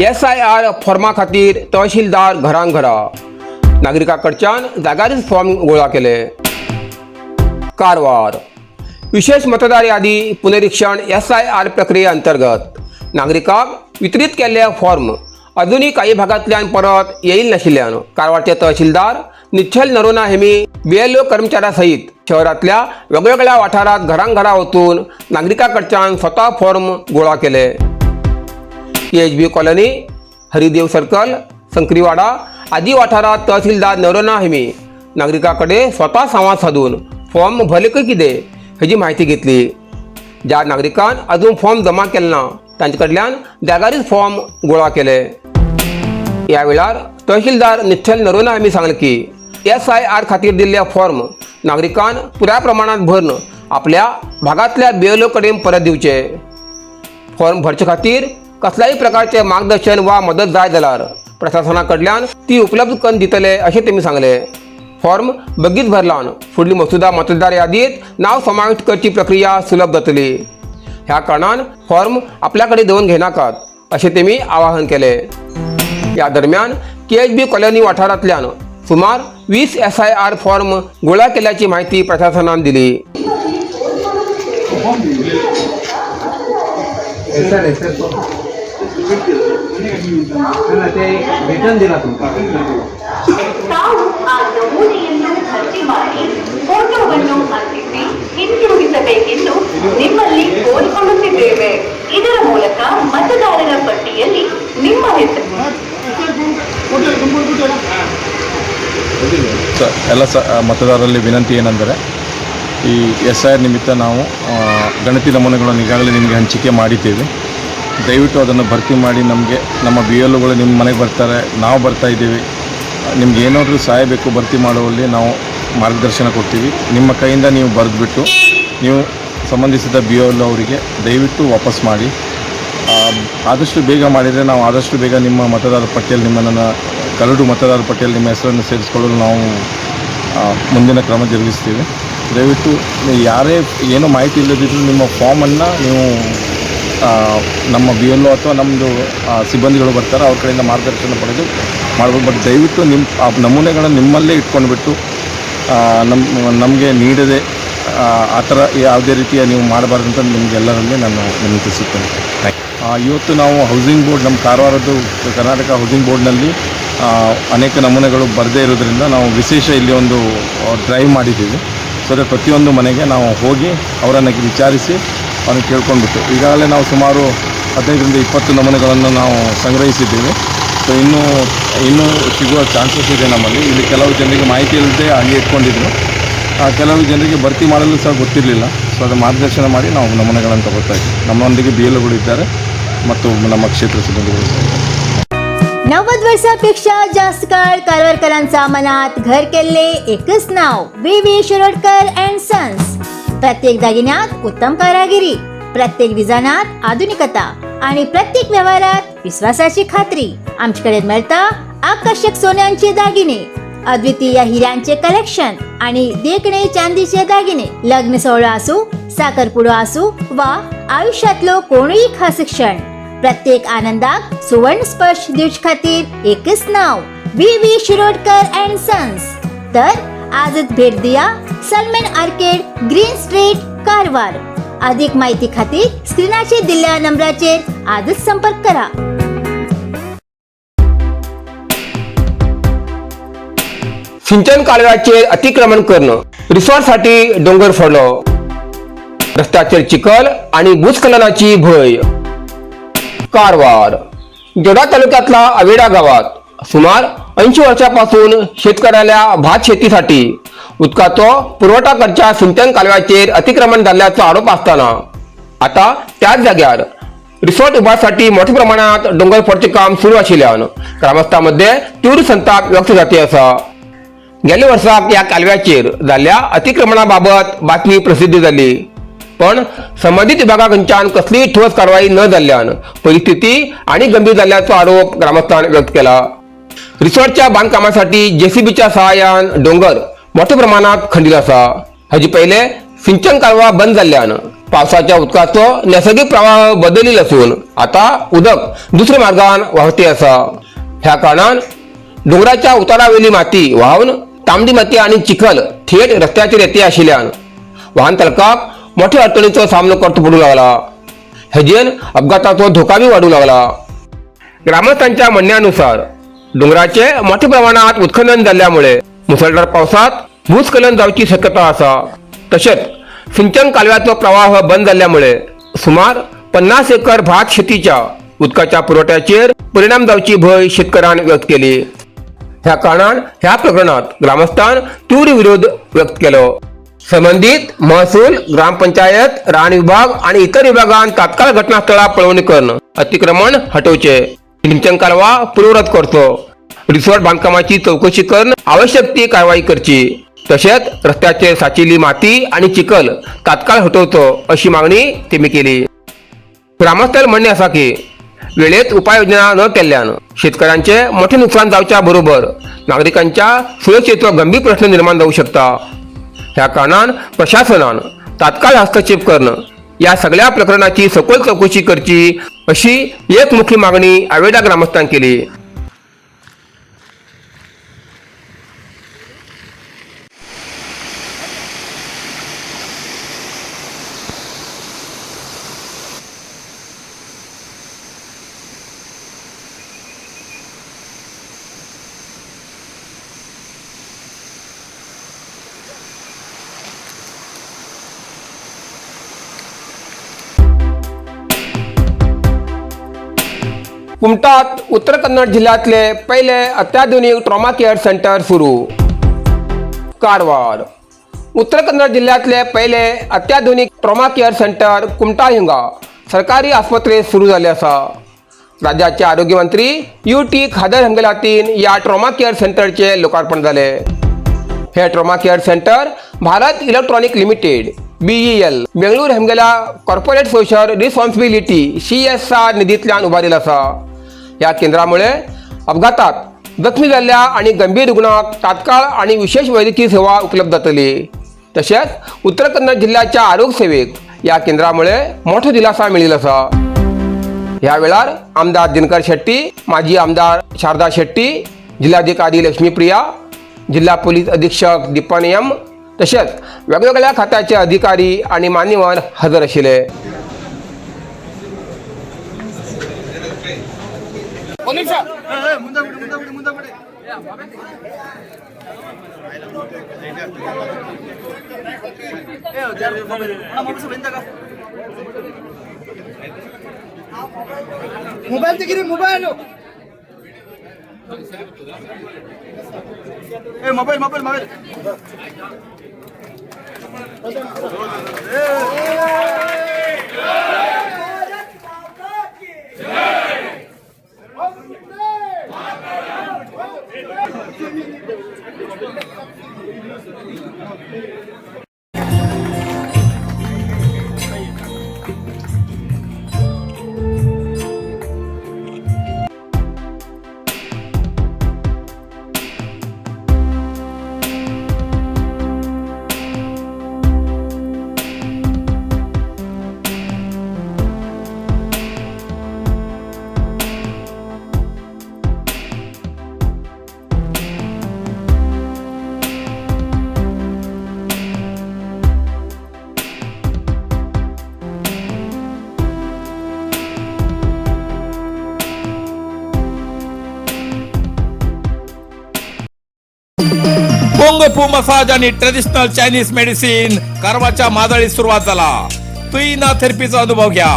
SIR फॉर्मा खातीर तहसीलदार घरां घरा नागरिकां कडच्यान जाग्यारच फॉर्म गोळा केले. कारवार विशेष मतदार यादी पुनरीक्षण SIR प्रक्रिये अंतर्गत नागरिकांक वितरीत केल्ले फॉर्म अजूनही काही भागांतल्यान परत येईल नाशिल्ल्यान कारवारचे तहसीलदार निश्चल नरोना हेमी BLO कर्मचाऱ्या सहित शहरातल्या वेगवेगळ्या वाठारात घरांघरा वचून नागरिकां कडच्यान स्वता फॉर्म गोळा केले. KHB colony, Haridev circle, Sankariwada आदी वाठारात तहसीलदार नरोना हेमी नागरिकां कडेन स्वता संवाद साधून फॉर्म भरले काय कितें हेजी म्हायती घेतली. ज्या नागरिकान अजून फॉर्म जमा केले ना तांचे कडल्यान जाग्यारूच फॉर्म गोळा केले. या वेळार तहसीलदार निश्चल नरोना हांणी सांगलें की SIR खातीर दिल्ले फॉर्म नागरिकान पुराय प्रमाणात भरून आपल्या भागांतल्या BLO कडेन परत दिवचे. फॉर्म भरचे खातीर कसल्याय प्रकारचे मार्गदर्शन वा मदत जाय जाल्यार प्रशासना कडल्यान ती उपलब्ध करून दितले अशें तेमी सांगले. फॉर्म बेगीन भरल्यान फुडली मसुदा मतदार यादीत नांव समाविश्ट करची प्रक्रिया सुलभ जातली. ह्या कारणान फॉर्म आपल्या कडेन दवरून घेनाकात अशें तेमी आवाहन केले. या दरम्यान KHB colony वाठारांतल्यान सुमार 20 SIR form गोळा केल्याची माहिती प्रशासनान दिली. सर ना ते रिटर्न दिला तुमकां. ತಾವು ಆ ನಮೂನೆಯನ್ನು ಭರ್ತಿ ಮಾಡಿ ಫೋಟೋವನ್ನು ಅಂಟಿಸಿ ಹಿಂತಿರುಗಿಸಬೇಕೆಂದು ನಿಮ್ಮಲ್ಲಿ ಕೋರಿಕೊಳ್ಳುತ್ತಿದ್ದೇವೆ. ಇದರ ಮೂಲಕ ಮತದಾರರ ಪಟ್ಟಿಯಲ್ಲಿ ನಿಮ್ಮ ಹೆಸರು ಎಲ್ಲ ಮತದಾರರಲ್ಲಿ ವಿನಂತಿ ಏನೆಂದರೆ, ಈ SIR ನಿಮಿತ್ತ ನಾವು ಗಣತಿ ನಮೂನೆಗಳನ್ನು ಈಗಾಗಲೇ ನಿಮಗೆ ಹಂಚಿಕೆ ಮಾಡಿದ್ದೇವೆ. ದಯವಿಟ್ಟು ಅದನ್ನು ಭರ್ತಿ ಮಾಡಿ. ನಮಗೆ ನಮ್ಮ BLOಗಳು ನಿಮ್ಮ ಮನೆಗೆ ಬರ್ತಾರೆ, ನಾವು ಬರ್ತಾ ಇದ್ದೀವಿ. ನಿಮ್ಗೆ ಏನಾದರೂ ಸಹಾಯ ಬೇಕು ಭರ್ತಿ ಮಾಡುವಲ್ಲಿ, ನಾವು ಮಾರ್ಗದರ್ಶನ ಕೊಡ್ತೀವಿ. ನಿಮ್ಮ ಕೈಯಿಂದ ನೀವು ಬರೆದ್ಬಿಟ್ಟು ನೀವು ಸಂಬಂಧಿಸಿದ BLO ಅವರಿಗೆ ದಯವಿಟ್ಟು ವಾಪಸ್ ಮಾಡಿ. ಆದಷ್ಟು ಬೇಗ ಮಾಡಿದರೆ ನಾವು ಆದಷ್ಟು ಬೇಗ ನಿಮ್ಮ ಮತದಾರರ ಪಟ್ಟಿಯಲ್ಲಿ ನಿಮ್ಮನ್ನು, ಕರಡು ಮತದಾರರ ಪಟ್ಟಿಯಲ್ಲಿ ನಿಮ್ಮ ಹೆಸರನ್ನು ಸೇರಿಸಿಕೊಳ್ಳಲು ನಾವು ಮುಂದಿನ ಕ್ರಮ ಜರುಗಿಸ್ತೀವಿ. ದಯವಿಟ್ಟು ನೀವು ಯಾರೇ ಏನೂ ಮಾಹಿತಿ ಇಲ್ಲದಿದ್ದರೂ ನಿಮ್ಮ ಫಾರ್ಮನ್ನು ನೀವು ನಮ್ಮ BLO ಅಥವಾ ನಮ್ಮದು ಸಿಬ್ಬಂದಿಗಳು ಬರ್ತಾರೆ, ಅವ್ರ ಕಡೆಯಿಂದ ಮಾರ್ಗದರ್ಶನ ಪಡೆದು ಮಾಡ್ಬೋದು. ಬಟ್ ದಯವಿಟ್ಟು ನಿಮ್ಮ ಆ ನಮೂನೆಗಳನ್ನು ನಿಮ್ಮಲ್ಲೇ ಇಟ್ಕೊಂಡ್ಬಿಟ್ಟು ನಮ್ಮ ನಮಗೆ ನೀಡದೆ ಆ ಥರ ಯಾವುದೇ ರೀತಿಯ ನೀವು ಮಾಡಬಾರ್ದು ಅಂತ ನಿಮಗೆಲ್ಲರಲ್ಲಿ ನಾನು ವಿನಂತಿಸುತ್ತೇನೆ. Thank ಇವತ್ತು ನಾವು ಹೌಸಿಂಗ್ ಬೋರ್ಡ್, ನಮ್ಮ ಕಾರವಾರದ್ದು ಕರ್ನಾಟಕ ಹೌಸಿಂಗ್ ಬೋರ್ಡ್ನಲ್ಲಿ ಅನೇಕ ನಮೂನೆಗಳು ಬರದೇ ಇರೋದ್ರಿಂದ ನಾವು ವಿಶೇಷ ಇಲ್ಲಿ ಒಂದು ಡ್ರೈವ್ ಮಾಡಿದ್ದೀವಿ. ಸೊ that ಪ್ರತಿಯೊಂದು ಮನೆಗೆ ನಾವು ಹೋಗಿ ಅವರನ್ನು ವಿಚಾರಿಸಿ, ಅವ್ರನ್ನ ಕೇಳ್ಕೊಂಡ್ಬಿಟ್ಟು, ಈಗಾಗಲೇ ನಾವು ಸುಮಾರು 15ರಿಂದ 20 ನಮೂನೆಗಳನ್ನು ನಾವು ಸಂಗ್ರಹಿಸಿದ್ದೀವಿ. ಸೊ ಇನ್ನೂ ಇನ್ನೂ ಸಿಗುವ ಚಾನ್ಸಸ್ ಇದೆ ನಮ್ಮಲ್ಲಿ. ಇಲ್ಲಿ ಕೆಲವು ಜನರಿಗೆ ಮಾಹಿತಿ ಇಲ್ಲದೆ ಹಾಗೆ ಇಟ್ಕೊಂಡಿದ್ರು. ಕೆಲವು ಜನರಿಗೆ ಭರ್ತಿ ಮಾಡಲು ಸಹ ಗೊತ್ತಿರಲಿಲ್ಲ. ಸೊ ಅದು ಮಾರ್ಗದರ್ಶನ ಮಾಡಿ ನಾವು ನಮೂನೆಗಳನ್ನು ತಗೋತಾ ಇದ್ದೀವಿ. ನಮ್ಮೊಂದಿಗೆ BLOಗಳು ಇದ್ದಾರೆ ಮತ್ತು ನಮ್ಮ ಕ್ಷೇತ್ರ ಸಿಬ್ಬಂದಿಗಳು ಸಹ ಇದ್ದಾರೆ. 90 वर्षापेक्षा जास्त काळ कारवारकरांचा मनात घर केले एकच नाव, V V Shirodkar and sons. प्रत्येक दागिन्यात उत्तम कारागिरी, प्रत्येक डिझायनात आधुनिकता आणि प्रत्येक व्यवहारात विश्वासाची खात्री. आमच्याकडे मिळता आकर्षक सोन्यांचे दागिने, अद्वितीय हिऱ्यांचे कलेक्शन आणि देखणे चांदीचे दागिने. लग्न सोहळा असू, साखरपुडो असू वा आयुष्यातलो कोणूय खास क्षण, प्रत्येक आनंदाक सुवर्ण स्पर्श दिवचे खातीर एकच नाव, V V Shirodkar and sons. तर आजच भेट दिया, Salmen arcade, green street, Karwar. अधिक माहिती खातीर स्क्रीनाचेर दिल्ल्या नंबराचेर आजच संपर्क करा. सिंचन कालव्याचेर अतिक्रमण करणं रिसॉर्टसाठी डोंगर फोडलो. रस्त्याचेर चिखल आणि भूस्खलनाची भंय. कारवार जोडा तालुक्यातला अवेडा गावात सुमार 80 वर्षापासून शेतकऱ्याला भात शेतीसाठी उदकाचो पुरवठा करच्या सिंचन कालव्याचेर अतिक्रमण जाल्ल्याचो आरोप असताना आता त्याच जाग्यार रिसॉर्ट उभारसाठी मोठ्या प्रमाणात डोंगर फोडचे काम सुरू आशिल्ल्यान ग्रामस्थांमध्ये तीव्र संताप व्यक्त जाती आसा. गेल्या वर्साक ह्या कालव्याचेर जाल्ल्या अतिक्रमणाबाबत बातमी प्रसिद्ध जाली, पण संबंधित विभागाकडच्यान कसलीय ठोस कारवाई न जाल्ल्यान परिस्थिती आणि गंभीर जाल्ल्याचो आरोप ग्रामस्थान व्यक्त केला. रिसॉर्टच्या बांधकामासाठी जेसीबीच्या सहाय्यान डोंगर मोठ्या प्रमाणात खंडील आसा. हाजी पहिले सिंचन कालवा बंद जाल्ल्यान पावसाच्या उदकाचो नैसर्गिक प्रवाह बदलिल असून आता उदक दुसऱ्या मार्गान व्हांवती आसा. ह्या कारणान दोंगराच्या उतारावेली माती व्हांवन तांबडी माती आनी चिखल थेट रस्त्याचेर येते आशिल्ल्यान वाहन चालकाक मोठ्या अडचणीचो सामनो करचो पडूंक लागला. हेजेन अपघाताचो धोका बी वाडूंक लागला. ग्रामस्थांच्या म्हणण्यानुसार डोंगराचे मोठ्या प्रमाणात उत्खनन जाल्ल्यामुळे मुसळधार पावसात भूस्खलन जावची शक्यता आसा. तशेंच सिंचन कालव्याचो प्रवाह बंद जाल्ल्यामुळे सुमार 50 एकर भात शेतीच्या उदकाच्या पुरवठ्याचेर परिणाम जावची भंय शेतकऱ्यान व्यक्त केली. ह्या कारणान ह्या प्रकरणात ग्रामस्थान तीव्र विरोध व्यक्त केलो. संबंधित महसूल, ग्रामपंचायत, रान विभाग आणि इतर विभागान तात्काळ घटनास्थळा पळोवणी करून अतिक्रमण हटवचे, सिंचन कालवा पूर्ववत करचो, रिसॉर्ट बांधकामाची चौकशी करून आवश्यक ती कारवाई करची, तसेच रस्त्याचेर साचिल्ली माती आणि चिखल तात्काळ हटवचो अशी मागणी तेमी केली. ग्रामस्थांचे म्हणणे आसा की वेळेत उपाययोजना न केल्ल्यान शेतकऱ्यांचे मोठे नुकसान जावच्या बरोबर नागरिकांच्या सुरक्षेचो गंभीर प्रश्न निर्माण जाऊ शकता. ह्या कारणान प्रशासनान तात्काळ हस्तक्षेप करणं या सगळ्या प्रकरणाची सखोल चौकशी करची अशी एकमुखी मागणी आवेडा ग्रामस्थांनी केली. कुमटात उत्तर कन्नड जिल्ह्यातले पहिले अत्याधुनिक ट्रॉमा केअर सेंटर सुरू. कारवार. उत्तर कन्नड जिल्ह्यातले पहिले अत्याधुनिक ट्रॉमा केअर सेंटर कुमटा हिंगा सरकारी आस्पत्रेत सुरू झाले आसा. राज्याचे आरोग्यमंत्री यू टी खादर हंगेलातीन या ट्रॉमा केअर सेंटरचे लोकार्पण झाले. हे trauma care centre Bharat electronic limited BEL Bengaluru हेमगेला corporate social responsibility CSR निधींतल्यान उबारिल्लो आसा. ह्या केंद्रामुळे अपघातात जखमी जाल्ल्या आणि गंभीर रुग्णांक तात्काळ आणि विशेष वैद्यकीय सेवा उपलब्ध जातली. तशेंच उत्तर कन्नड जिल्ह्याच्या आरोग्य सेवेक ह्या केंद्रामुळे मोठो दिलासा मेळिल्लो आसा. ह्या वेळार आमदार दिनकर शेट्टी, माजी आमदार शारदा शेट्टी, जिल्हाधिकारी लक्ष्मीप्रिया, जिल्हा पोलीस अधीक्षक दीपन एम तशेंच वेगवेगळ्या खात्याचे अधिकारी आणि मान्यवर हजर आशिल्ले. ಮೊಬೈಲ್ ತೆಗೀರಿ, ಮೊಬೈಲ್, ಏ ಮೊಬೈಲ್ ಮೊಬೈಲ್ ಮೊಬೈಲ್. कुंग फू मसाज आणि ट्रेडिशनल चायनीज मेडिसिन कारवारच्या मादळीत सुरुवात झाला. तुईना थेरपीचा अनुभव घ्या.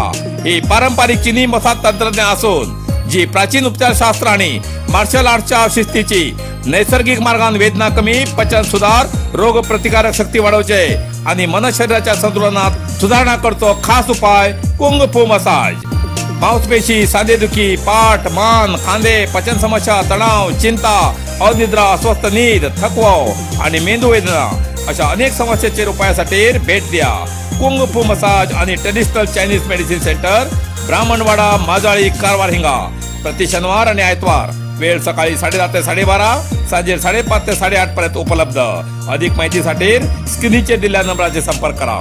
ही पारंपरिक चिनी मसाज तंत्रज्ञान असून जी प्राचीन उपचारशास्त्र आणि मार्शल आर्टच्या शिस्तीची नैसर्गिक मार्गान वेदना कमी, पचन सुधार, रोग प्रतिकारक शक्ती वाढवचे आणि मन शरीराच्या संतुलनात सुधारणा करतो खास उपाय कुंग फू मसाज. मांसपेशी, सांधेदुखी, पाठ, मान, खांदे, पचन समस्या, तणाव, चिंता, अनिद्रा, अस्वस्थ नीद, थकवा आणि मेंदू वेदना अशा अनेक समस्येचेर उपायासाठी भेट द्या कुंग फू मसाज आणि traditional Chinese medicine centre, Brahmanwada, Majali, Karwar हिंगा. प्रति शनिवार आणि आयतवार वेळ सकाळी 10:30 ते 12:30, सांजे 5:30 ते 8:30 पर्यंत उपलब्ध. अधिक माहितीसाठी स्क्रीनचे दिलेल्या नंबराचे संपर्क करा.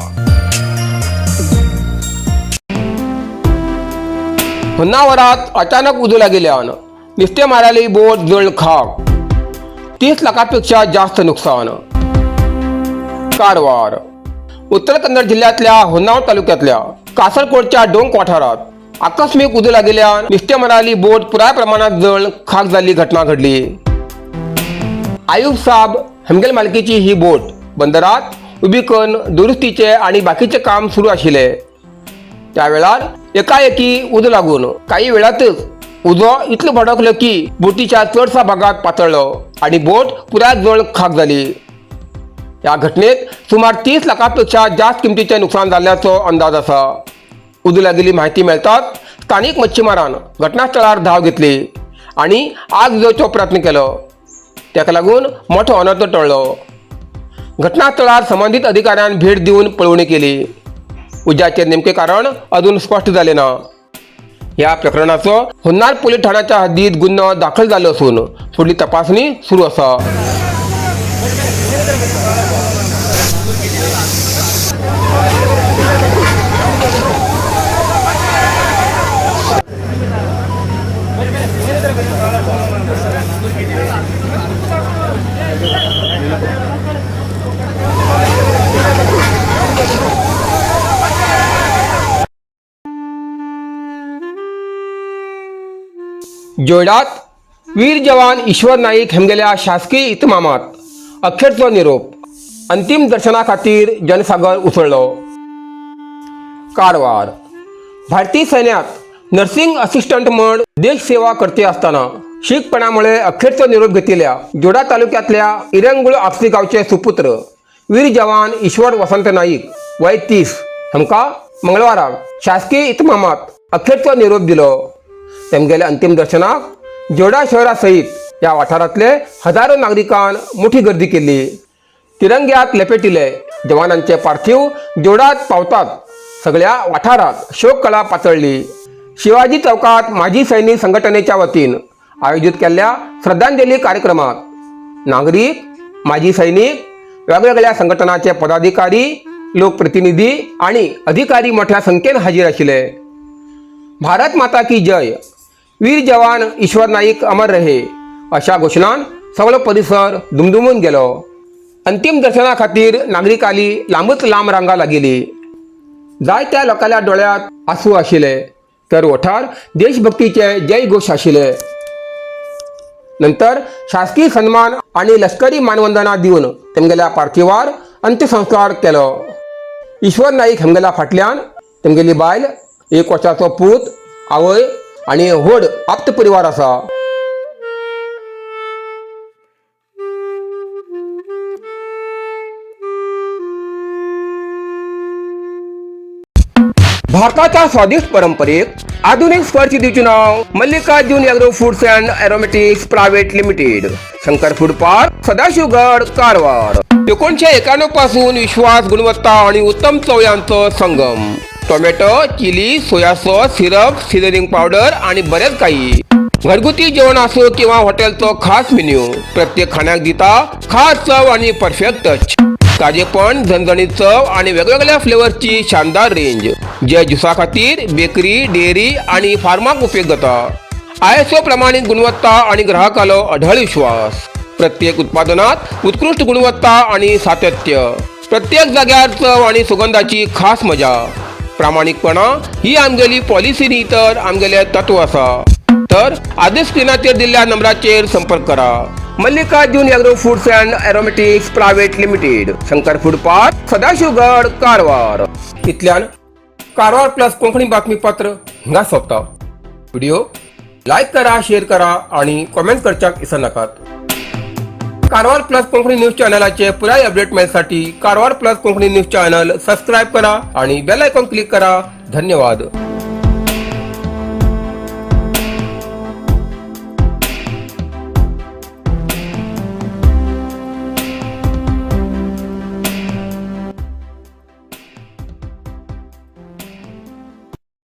होन्नावरात अचानक उजो लागिल्ल्यान नुस्तेमाराली बोट जळून खाक. 30 लाखापेक्षा जास्त नुकसान. कारवार. उत्तर कन्नड जिल्ह्यातल्या होन्नावर तालुक्यातल्या कासरकोडच्या डोंक वाठारात आकस्मिक उजो लागिल्ल्यान नुस्तेमाराली बोट पुराय प्रमाणात जळून खाक जाल्ली घटना घडली. आयुब साब हमगेल मालकीची ही बोट बंदरात उबी करून दुरुस्तीचे आणि बाकीचे काम सुरू आशिल्ले. त्या वेळार एकाएकी उजो लागून काही वेळातच उजो इतलो भडकलो की बोटीच्या चडसा भागात पातळलो आणि बोट पुराय जळ खाक जाली. ह्या घटनेत सुमार 30 लाखापेक्षा जास्त किमतीचें नुकसान जाल्ल्याचो अंदाज आसा. उजो लागिल्ली म्हायती मेळटाच स्थानीक मच्छीमारान घटनास्थळार धांव घेतली आनी आग विजोवचो प्रयत्न केलो. ताका लागून मोठो अनर्थ टळ्ळो. घटनास्थळार संबंदीत अधिकाऱ्यान भेट दिवन पळोवणी केली. उज्याचें नेमकें कारण अजून स्पश्ट जालें ना. ह्या प्रकरणाचो होन्नार पोलीस ठाण्याच्या हद्दीत गुन्हो दाखल जालो असून फुडली तपासणी सुरू आसा. जोयडात वीर जवान ईश्वर नाईक हेमगेल्या शासकीय इतमामात अखेरचो निरोप. अंतिम दर्शना खातीर जनसागर उसळ्ळो. कारवार. भारतीय सैन्यात नर्सिंग असिस्टंट म्हण देश सेवा करते असताना शीखपणामुळे अखेरचो निरोप घेतिल्ल्या जोडा तालुक्यातल्या इरंगुळ आपसी गावचे सुपुत्र वीर जवान ईश्वर वसंत नाईक वय 30 हांकां मंगळवाराक शासकीय इतमामात अखेरचो निरोप दिलो. तेमगेल्या अंतिम दर्शनाक जोडा शहरा सहित ह्या वाठारांतले हजारो नागरिकान मोठी गर्दी केल्ली. तिरंग्यात लपेटिले जवानांचे पार्थिव जोडात पावतात सगळ्या वाठारात शोककळा पातळली. शिवाजी चौकात माजी सैनिक संघटनेच्या वतीन आयोजित केल्ल्या श्रद्धांजली कार्यक्रमात नागरिक, माजी सैनिक, वेगवेगळ्या संघटनाचे पदाधिकारी, लोकप्रतिनिधी आणि अधिकारी मोठ्या संख्येन हाजीर आशिल्ले. भारत माता की जय, वीर जवान ईश्वर नाईक अमर रहे अशा घोशणान सगळो परिसर दुमदुमून गेलो. अंतिम दर्शना खातीर नागरिकांली लांबच लांब रांगा लागिल्ली. जायत्या लोकांल्या डोळ्यात आंसू आशिल्ले तर ओठार देशभक्तीचे जयघोष आशिल्ले. नंतर शासकीय सन्मान आणि लष्करी मानवंदना दिवन तेमगेल्या पार्थिवार अंत्यसंस्कार केलो. ईश्वर नाईक हेमगेल्या फाटल्यान तेमगेली बायल, 1 वर्साचो पूत, आवय आनी व्हड आप्त परिवार आसा. भारताच्या स्वादिष्ट परंपरेक आधुनिक स्पर्श दिवचे नाव Mallikarjun agro foods and aromatics private limited, Shankar food park, Sadashivgad, Karwar. 1991 पासून विश्वास, गुणवत्ता आणि उत्तम चव यांचो संगम. Tomato, chilli, soya sauce, syrup, seasoning powder आणि बरेच काही. घरगुती जेवण असो किंवा हॉटेलचो खास मेन्यू, प्रत्येक खाण्याक दिता खास चव आणि परफेक्ट टच. ताजेपण, झणझणीत चव आणि वेगवेगळ्या फ्लेवर्सची शानदार रेंज, जे ज्युसा खातीर, बेकरी, डेअरी आणि फार्माक उपयोग जाता. ISO प्रमाणित गुणवत्ता आणि ग्राहकालो अढळ विश्वास. प्रत्येक उत्पादनात उत्कृष्ट गुणवत्ता आणि सातत्य. प्रत्येक जाग्यार चव आणि सुगंधाची खास मजा. प्रामाणिकपणा ही आमगेली पॉलिसी न्ही तर आमगेले तत्व आसा. तर आजच स्क्रीनाचेर दिल्ल्या नंबराचेर संपर्क करा. Mallikarjun agro foods and aromatics private limited, Shankar food park, Sadashivgad, Karwar. इतल्यान कारवार प्लस कोंकणी बातमीपत्र हिंगा सोंपता. व्हिडिओ लायक करा, शेअर करा आणि कॉमेंट करच्याक विसरनाकात. कारवार प्लस कोंकणी न्यूज चॅनलाचे पुराय update मेळसाठी Karwar plus Konkani news channel subscribe करा आणि बेल आयकॉन क्लिक करा. धन्यवाद.